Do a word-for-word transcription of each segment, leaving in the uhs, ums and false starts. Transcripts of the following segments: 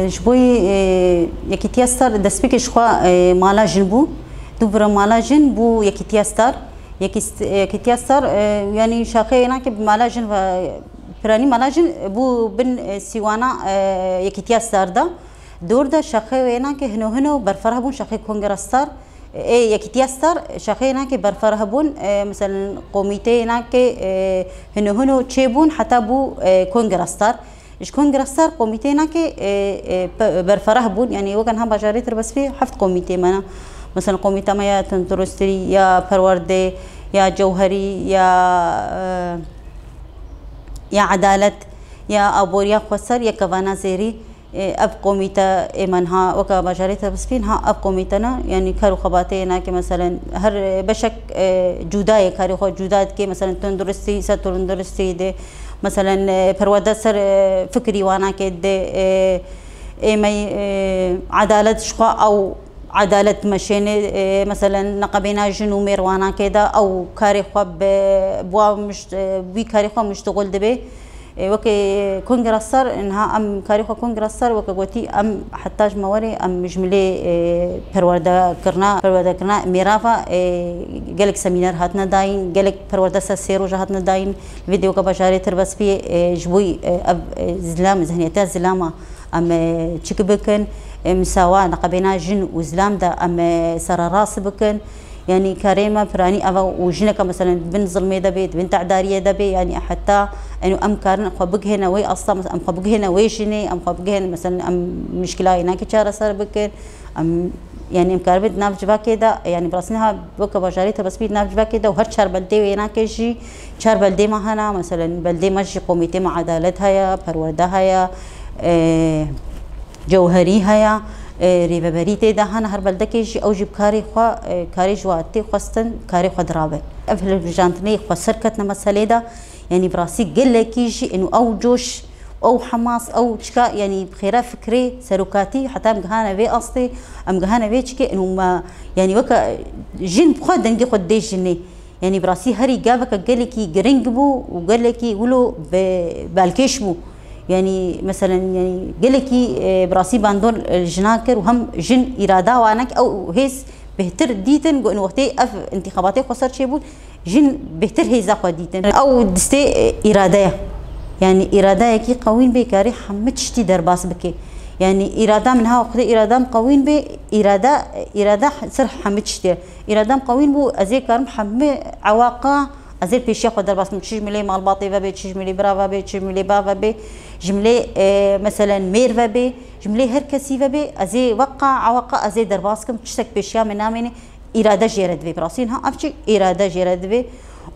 Ji bo, e, Yekîtiya Star destpêkê ji xwe, e, mala jin bû. Du bira mala jin bû Yekîtiya Star. Yekîst-, Yekîtiya Star, e, yanî şaxeyê nake bi mala jin ve, piranî mala jin bû bin, e, sîwana, e, Yekîtiya Star de. Dor de şaxeyê nake hino hino berferah bûn şaxê Kongra Star. Ê Yekîtiya Star şaxeyê nake berferah bûn, e, meselen komîteyê nake, e, hino hino çêbûn heta bû, e, Kongra Star. Ji Kongra Star komîteyê nake, e, e, pe-, berferah bûn. Yanî weke niha bajarê Tirbespî heft komîtê me ne. Meselen komîta me ya tenduristî, ya perwerdê, ya cewherî, ya, e, ya edalet, ya aboriya xweser, ya kevana zêrî. E, ev komîte ê me niha weke bajarê Tirbespî niha ev komîte ne. Yanî kar û xebatê nake, meselen her, e, beşek, e, cuda ye, karê xwe cuda dike. Meselen tenduristî ser tenduristî de, meselen, e, perwerde ser, e, fikrî wana ke de, e, ê me, e, edalet ji xwe ew edalet meşêne, e, meselen neqebêna jin û mêr wana ke de ew karê xwe bi, bi wa mişt-, e, wî karê xwe miştixul dibe. E, weke Kongra Star, niha em karê xwe Kongra Star weke gotî, em heta ji me werê em ji milê, e, perwerdekirina, perwerdekirina mêra ve, e, gelek semîner hatine dayîn, gelek perwerde ser sê roja hatine dayîn. Vê dê weke bajarê Tirbespiyê, e, ji bo, e, ev, e, zilam, zihniyetiya zilama em, e, çik bikin, e, misawa neqebêna jin û zilam de em, e, sererast bikin. Yanî karê me piranî ev e û jineke meselen di bin zilmê de bê, di bin tedariyê de bê, yanî heta eno em karin xwe bigihêne wê asta, mes-, em xwe bigihêne wê jinê, em xwe bigihêne meselen em mişkila yê nake çareser bikin. Em, yanî em karibin di nav civakê de, yanî bi rastî niha weke bajarê Tirbespî di nav civakê de û her çar beldê wê nake jî çar beldê me hene, meselen beldê me jî komîtê me edalet heye, perwerde heye, e, cewherî heye, e, rêveberî tê de hene, her beldekê jî ew jî bi karê xwe, e, karê ji we tê xwestin, karê xwe dirabin. Ev hilbijantinê xweser ketine meselê de, yanî bi rastî gelekî jî ino ew coş, ew hemas, ew çika, yanî bi xêra fikrê serokatî heta em gihane vê astê, em gihane vê çikê, ino me, yanî weke jin bi xwe dengê xwe didê jinê. Yanî bi rastî herî gaveke gelekî giring bû û gelekî wilo be-, balkêş bû. Yanî meselen, yanî gelekî, e, bi rastî bandor, e, jina kir û hem jin îrada wan e, ew hêz bêhtir dîtin, got, wextê ev întîxabatê xweser çêbûn, jin bêhtir hêza xwe dîtin. Ew distê, e, îrade ye. Yanî îradeyekî qewîn bê, karê hemû tiştî derbas bike. Yanî îrada min ha wextê îrada min qewîn bê, îrada, îrada ser hemû tiştê. Îrada min qewîn bû, ez ê karim hemû ewaqa, ez ê pêşiya xwe derbas bikim. Çi ji milê malbatê ve bê, çi ji milê bira ve bê, çi ji milê ba ve bê, ji milê, e, meselen mêr ve bê, ji milê her kesî ve bê, ez ê weqa ewaqa ez ê derbas bikim. Tiştek pêşiya min namêne, îrade jê re divê. Bi rastî niha ev çi îrade jê re divê.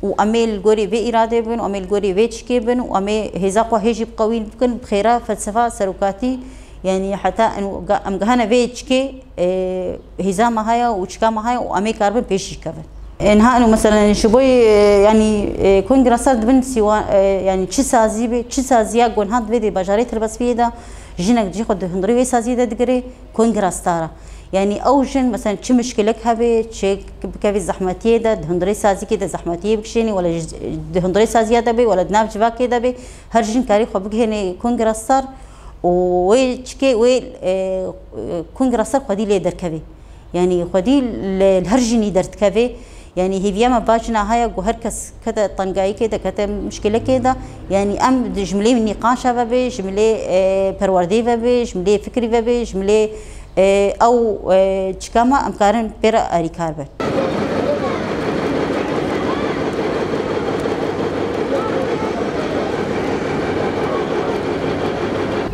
Û em ê li gorî vê îradê bin, em ê li gorî vê çikê bin û em ê hêza xwe hê jî bi qewîn bikin, bi xêra felsefa serokatî, yanî heta em, em gihane vê çikê, e, hêza me heye û çika me heye û em ê karibin pêş jî kevin. E, niha eno meselen ji bo, e, yanî, e, Kongra Star dibin sîwa, e, yanî çi sazî be, çi saziya ku niha divê dê bajarê Tirbespiyê de jinek cî xwe di hundirê wê saziyê de digire, Kongra Star e. Yanî ew jin meselen çi mişkilek hebe, çi bikevî zehmetiyê de, di hundirê sazîkê de zehmetiyê bikişênî, wala ji, di hundirê saziya de bê, wala di nav civakê de bê, her jin karî xwe bigihênê Kongra Star û wê çikê wê, e, Kongra Star xwedî lê derkevê. Yanî xwedî li, li her jinî derdikevê. Yanî hêviya me va jina haya ku her kes kete tengayîkê de, kete mişkilekê de. Yanî em di, ji milê nîqaşa ve bê, ji milê, e, perwerdê ve bê, ji milê fikrî ve bê, ji milê, e, ew, e, çika me em karin pê re alîkar bin.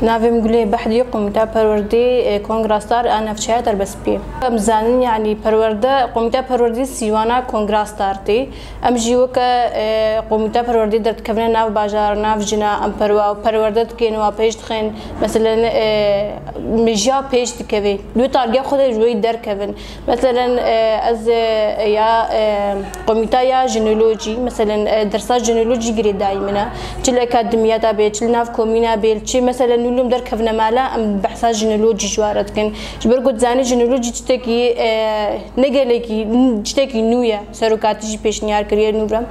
Navê min Gulê Behdî, Komîta Perwerdê, e, Kongra Star a Navçeya Derbespiyê. Em zanin, yanî perwerde, Komîta Perwerdê sîwana Kongra Star tê. Em jî weke, e, Komîta Perwerdê derdikevine nav bajar, nav jina, em perwa-, perwerde dikin, wa pêş dixin. Meselen, e, mijiya pêş dikevê. Li wê targiya xwe de ji wê derkevin. Meselen, e, ez, e, ya, e, komîta ya jinolojî, meselen, e, dersa jinolojî girêdayî min e. Çi li akademiyata bê, çi li nav komîna bê, çi meselen Lûm derkevine mala, em behsa jinolojî ji we re dikin. Ji ber ku dizanî jinolojî tiştekî, e, ne gelekî, tiştekî nû ye. Serokatî jî pêşniyar kiriye nû re.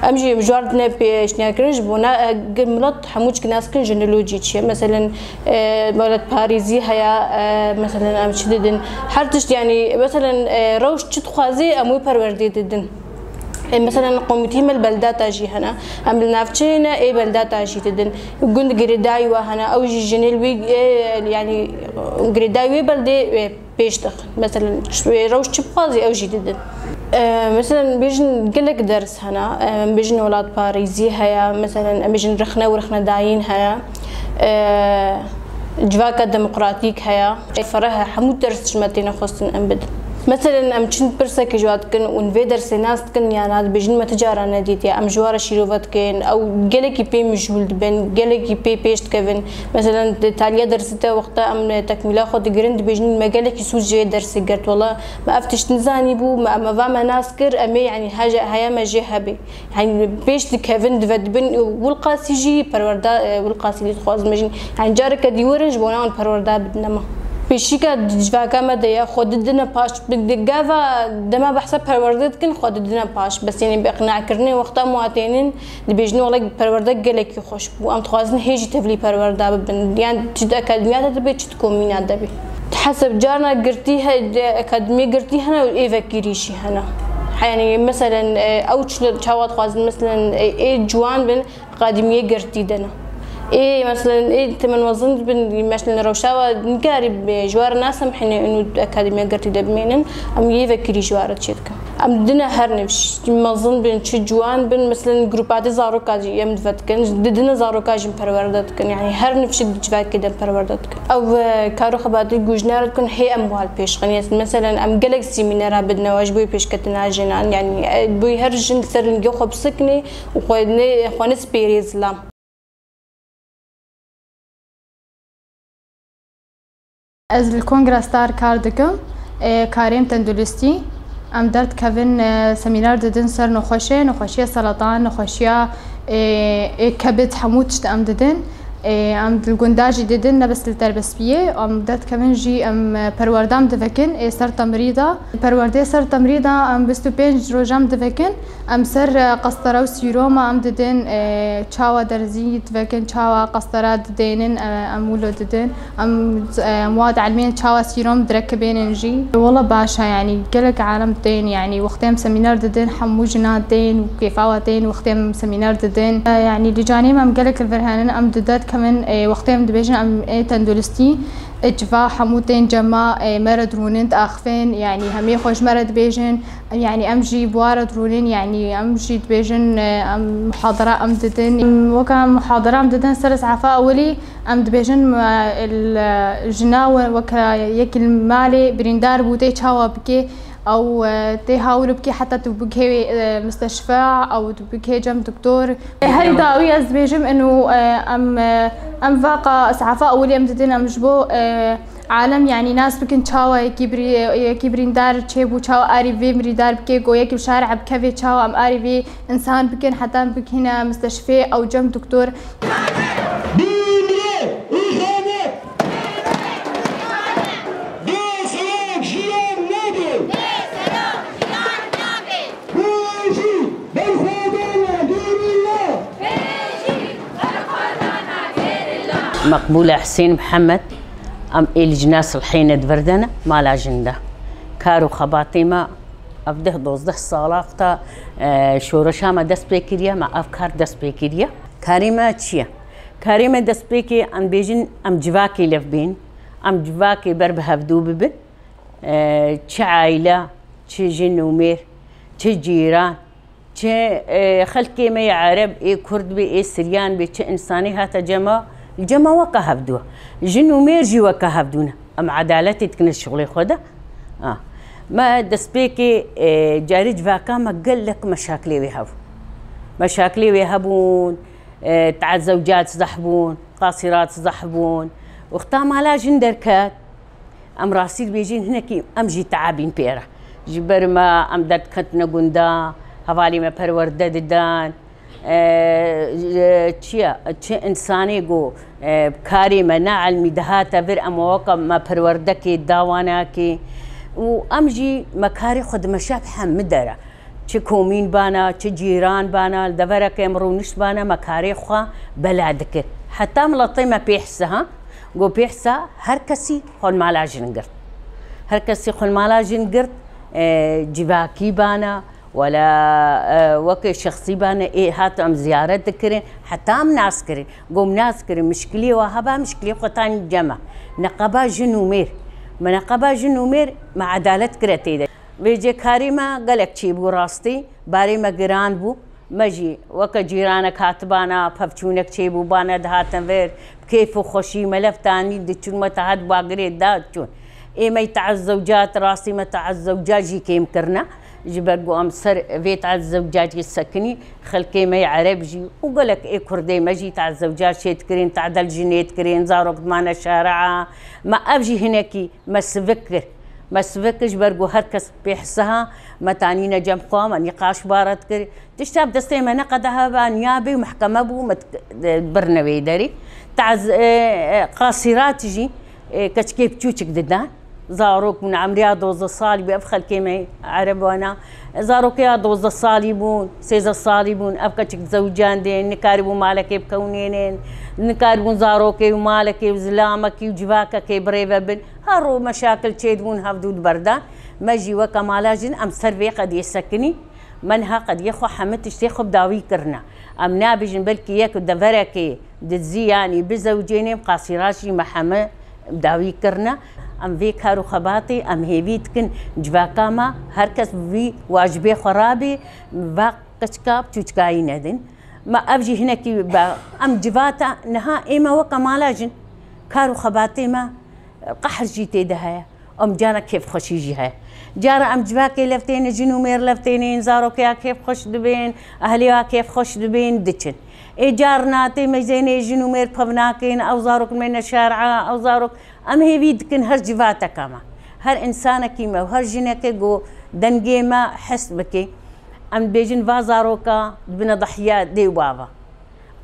Em jî ji we re dine pêşniyar kirin ji bo na, e, gel milet hemû çik nas kin jinolojî çi ye. Meselen, e, welatparêzî heye, e, meselen em çi didin. Her tişt yanî, meselen, e, rewş çi dixwazî em wê perwerdê didin. Ê, meselen, komîteyê me li beldata jî hene. Em li navçeyê ne, ê beldata jî didin. Gund girêdayî we hene, ew jî jinê li wî, ê, yanî, girêdayî wê beldê, ê, pêş dixin. Meselen, wê rewş çi bixwazî, ew jî didin. Ê, meselen, bêjin gelek ders hene. Ê, em bêjin welatparêzî heye, meselen, em bêjin rexne û rexnedayîn heye. Ê, civaka demokratîk heye. Ê, fereh e, hemû ders ji me têne xwestin em bidin. Meselen, em çend pirsekê ji we dikin û vê dersê nas dikin, ya na dibêjin me ti cara nedîtiye. Em ji we re şîrove dikin. Ew gelekî pê mijûl dibin, gelekî pê pêş dikevin. Meselen, di taliya dersê te wexta em tekmîla xwe digirin, dibêjin me gelekî sûc ji vê dersê girt. Wela me ev tişt nizanîbû, me, me va me nas kir, em ê, yanî, heje-, heya me jê hebê. Yanî pêş dikevin, divedibin, wilqasî jî perwerda, e, wilqasî lê dixwazin bêjin. Yanî careke dî werin ji bona wan perwerda bidine me. Pêşîka civaka me de ye, xwe didine paş. Bi, di gava dema behsa perwerde dikin, xwe didine paş. Bes yanî bi iqnakirinê wexta em wa tênin, dibêjin wele perwerde gelekî xweş bû. Em dixwazin hê jî tevlî perwerda bibin. Yan çi di akademiya de dibe, çi di komîna de be. Heseb carna girtî he, de akademiyê girtî hene û ê vekirî jî hene. Yanî, meselen, e, ew çi-, çawa dixwazin, meselen, e, ê ciwan bin, akademiyê girtî de ne. Ê, meselen, ê temenmezin bin, meselen, rewşa we nikarî be, ji we re nasemhîne û akademiya girtî de bimênin, em yê vekirî ji we re çêdikin. Em didine her nifş, mezin bin, çi ciwan bin, meselen, grûpatê zaroka jî em dive dikin, didine zaroka jî perwerde dikin. Yanî her nifşik di civakê de perwerde dikin. Ew, e, kar û xebatê ku jina re dikin, hê em wiha li pêş xin. Yê, meselen, em gelek semînera bidine we ji bo pêşketina jinan. Yanî, e, bo her jin li ser lingê xwe bisikine û xwe ne, xwe nespêrê zilam. Ez li Kongra Star kar dikim, e, karêm tenduristî. Em derdikevin, e, semîner didin ser nexweşê, nexweşiya seratan, nexweşiya, e, ê kebid, hemû tişt em didin. E, em li gunda jî didin, ne bes li Terbespiyê. Em derdikevin jî em, e, perwerda em divekin, ê ser temrî de. Perwerdê ser temrî de em bîst û pênc roja em divekin. Em ser, e, qestera û sîroma em didin, e, çawa derzî divekin, çawa qestera didênin, e, em wilo didin. Em, e, em wa dielmên çawa sîrom direkibênin jî. Wela baş e, yanî gelek alem tên, yanî wextê em semîner didin, hemû jina tên û kêfa we tên, wextê em semîner didin. E, yanî li canê me em gelek li vir henin, em dude dikevin, e, wextê em dibêjin em ê tenduristî, e, civa hemû tên cema, e, me re dirûnin, diaxivin, yanî hemê xwe ji me re dibêjin. Yanî em jî bi wa re dirûnin, yanî em jî dibêjin, e, em muhadara em didin. Em weke muhadara em didin ser îs'afa ewilî, em dibêjin, e, il, e, jina we-, weke yekî li malê birîndar bû, tê çawa bikê, ew, e, tê hawil bikê heta tu bikê, e, mistişfa, ew tu bikê cem doktor. E, herî dawî ez dibêjim inu, e, em, e, em vaqa îs'afa ewilî em didin, em ji bo, e, alem, yanî nas bikin çawa yekî birî-, yekî birîndar çêbû, çawa arî vê birîndar bikê, go yekî bi şarê bikevê, çawa em arî vê însan bikin, heta em bikîne misteşfê ew cem doktor. Bimre îhanet! Dê sewak jiyan nabê! Bêjî berxwedana gerîla! Meqbûle Husên Mihemed, em ê lijna silhê ne di vir de ne, mala jin de. Kar û xebatê me ev deh dozdeh sala wexta, e, şoreşa me dest pê kiriye, me ev kar dest pê kiriye. Karê me çi ye? Karê me destpêkê em bêjin em civakê lev bên, em civakê ber bi hevdû bibin. E, çi aîle, çi jin û mêr, çi cîran, çi, e, xelkê me yê Ereb, ê Kurd bê, ê Siryan bê, çi însanî hate cema, cema weke hevdû. Jin û mêr jî weke hevdû ne. Em edaletê dikine şixulê xwe de. Ha. Me destpêkê, e, carê civaka me gelek meşaklê wê hebû. Meşaklê wê hebûn, e, teezewcat zehf bûn, qasirat zehf bûn. Wexta mala jin derket, em rastî dibêjin hinekî em jî teabîn pê re. Ji ber me em derdiketine gunda, hevalê me perwerde didan. E, e, çi ye? Çi însanê ku, e, karê me neelmî dihate vir, em weke me perwerdekê dawanakê û em jî me karê xwe dimeşe bi hemî dera. Çi komîn bana, çi cîran bana, li devereke em rûnişt bana, me karê xwe bela dikir. Heta miletê me pê hise ha, ku pê hise her kesî xwe li mala jin girt. Her kesî xwe li mala jin girt, e, civakî bana, wela, e, weke şexsî bana, ê hat em ziyaret dikirin, heta em nas kirin. Ku em nas kirin, mişkilê we heba, mişkilê xwe tanî cem e. Neqeba jin û mêr. Me neqeba jin û mêr, me edalet kire tê de. Vê cê karê me gelek çêbû rastî, barê me giran bû. Me jî weke cîranek hatibana, pevçûnek çêbû, bana dihatin vir, bi kêf û xweşî me lef tanî diçûn, me tehat bagirê da çûn. Ê me tehat zewcat, rastî me tehat zewcat jî kêm kirine. Ji ber ku em ser vê tehat zewcacê sekinî, xelkê me yê ereb jî û gelek ê kurdê me jî tehat zewcat çê dikirin, tehat del jinê dikirin, zarok dimane şare'a. Me ev jî hinekî me sivik kir. Me sivik kir ji ber ku her kes pê hise ha, me tanîne cem xwe, me nîqaş baret kir. Tişta bi destê me neqede heba, niyabê û mehkeme bû, me t-, birine wê derê. Taz-, e, e, qasîrat jî, e, keçikê biçûçik didan. Zarok bûn, emriya dozdeh salî bû, ev xelkê me ereb wana. Zarokê ya dozdeh salî bûn, sêzdeh salî bûn, ev keçik zewcandên, nikaribûn malekê bikewnênin, nikaribûn zarokê û malekê û zilamekî û civakekê birêve bin. Her rû meşakil çêdibûn, hevdû diberdan. Me jî weke mala jin em ser vê qediyê sekinî. Me niha qediyê xwe hemî tiştê xwe bi dawî kirine. Em nabêjin belkî yek deverekê dizî yanî bizewcênê, qasîrat jî me hemî bi dawî kirine. Em vê kar û xebatê em hêvî dikin civaka me her kes bi vî wacibê xwe rabê, va qeçika bi çûçikayî nedin. Me ev jî hinekî be, em civata niha ê me weke mala jin kar û xebatê me qehr jî tê de heye. Em cara kêfxweşî jî heye. Cara em civakê lev têne, jin û mêr lev têne, zarokê ya kêfxweş dibên, ehlê ya kêfxweş dibên, diçin. Ê car natê me zênê jin û mêr pev nakin, ew zarok me ne şer'a, ew zarok, em hêvî dikin her civateka me. Her însanekî me û her jinekê ku dengê me hest bike. Em dibêjin va zaroka dibine dahya dê û bava.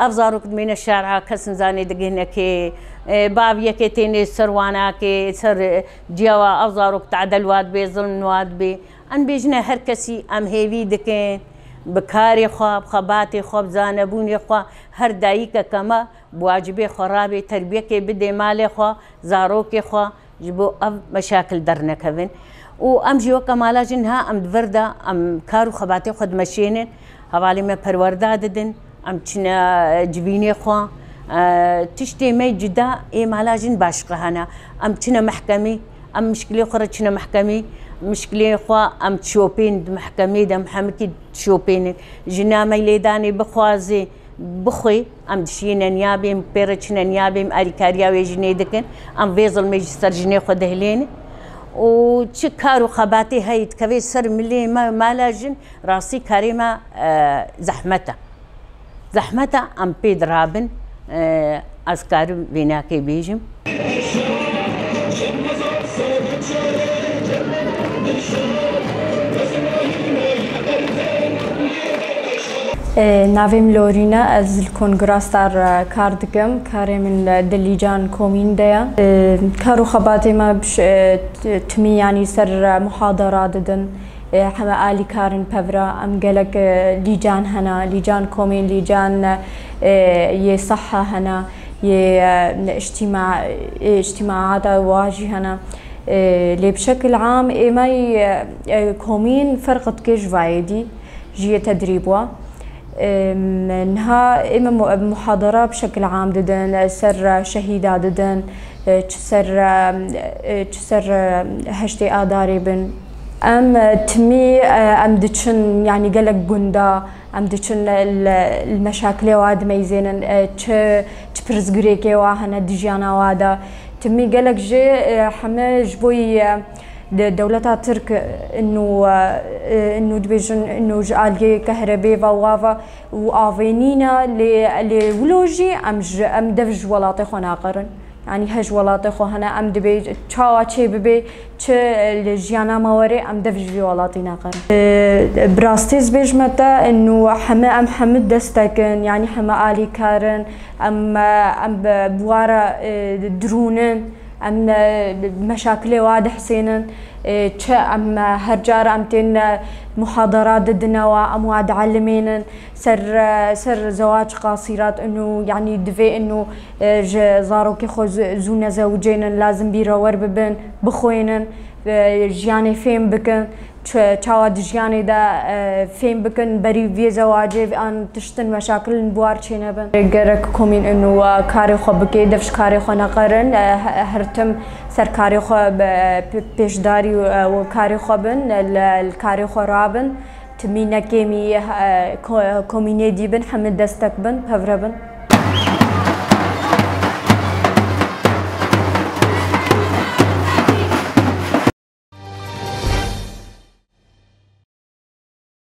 Ev zarok dimêne şer'a, kes nizanê digihne kê, e, bav yekê tênê ser wanakê, ser, e, ciya wa, ev zarok tadel wa dibê, zilm wa dibê. Em bêjine her kesî em hêvî dikin, bi karê xwe, bi xebatê xwe, bi zanebûnê xwe, her dayikeke me bi wacibê xwe rabê, terbiyekê bidê malê xwe, zarokê xwe, ji bo ev meşakil dernekevin. Û em jî weke mala jin ha em di vir de em kar û xebatê xwe dimeşênin, hevalê me perwerda didin, em çine, e, civînê xwe, e, tiştê me cuda ê mala jin başqe hene. Em çine mehkemê, em mişkilê xwe re çine mehkemê, mişkilê xwe em dişopên di mehkemê de, em hemikî dişopênin. Jina me lêdanê bixwazê, bixwê, em dişiyêne niyabê, em pê re çine niyabê, em alîkariya wê jinê dikin, em vê zilmê ji ser jinê xwe dihilênin. Û çi kar û xebatê heye dikeve ser milê me, mala jin, rastî karê me, e, zehmet e. Zehmet e, em pê dirabin, e, ez karim vênakê bêjim. E, navê min Lorîn e, ez li Kongra Star, e, kar dikim. Karê min, e, di Lîcan komîn de ye. E, kar û xebatê me bi ş-, e, t-, timî, yanî ser, e, muhadara didin. E, heme alîkar in pevra. Em gelek, e, Lîcan hene, Lîcan komîn, Lîcan, e, yê seha hene, yê, e, îctîma-, e, îctîmaata wa jî hene. E, lê bi şekil am ê me, e, e, komîn ferq dike ji vayê dî, ji yê tedrîb wa. Em, niha ê me mu-, muhadara bi şekil am didin, ser şehîda didin, e, çi ser, e, e, çi ser, e, heştê Adarê bin. Em, e, timî, e, em diçin, yanî gelek gunda, em diçin li, li meşakilê wa dimeyzênin, e, çi, çi pirsgirêkê wa hene di jiyana wa de. Timî gelek jê, e, heme ji bo yî, e, Di dewleta Tirk inu, inu dibêjin, inu ji aliyê kehrebê ve wa ve û avê nîne, lê, lê wilo jî em ji, em dev ji welatê xwe naqerin. Yanî he ji welatê xwe hene, em dibê çawa çê bibê, çi li jiyana me were, em dev ji vî welatî neqerin. Bi rastî ez bêjme te, inu heme em hemû destek in, yanî heme alîkar in, em, em bi, bi wara, e, dirûn in, em, e, meşakilê wa dihsênin, e, çi em, e, her car em tên, e, muhadara didine wa, em wa dielimênin, ser, e, ser zewac qasîrat inu, yanî divê inu, e, ji zarokê xwe zû, zû nezewicênin, lazim bîrewer bibin, bixwênin, e, jiyanê fêm bikin, çi, çawa di jiyanê de, e, fêm bikin, berî vê zewacê an tiştin meşakilin bi war çênebin. Gerek komîn inu, e, karê xwe bike, dev ji karê xwe neqerin, e, he-, her tim ser karê xwe be, pe-, pêşdarî, e, û karê xwe bin, e, li, li karê xwe rabin, timî nekêmî, e, ko-, komînê dî bin, hemî destek bin, pevre bin.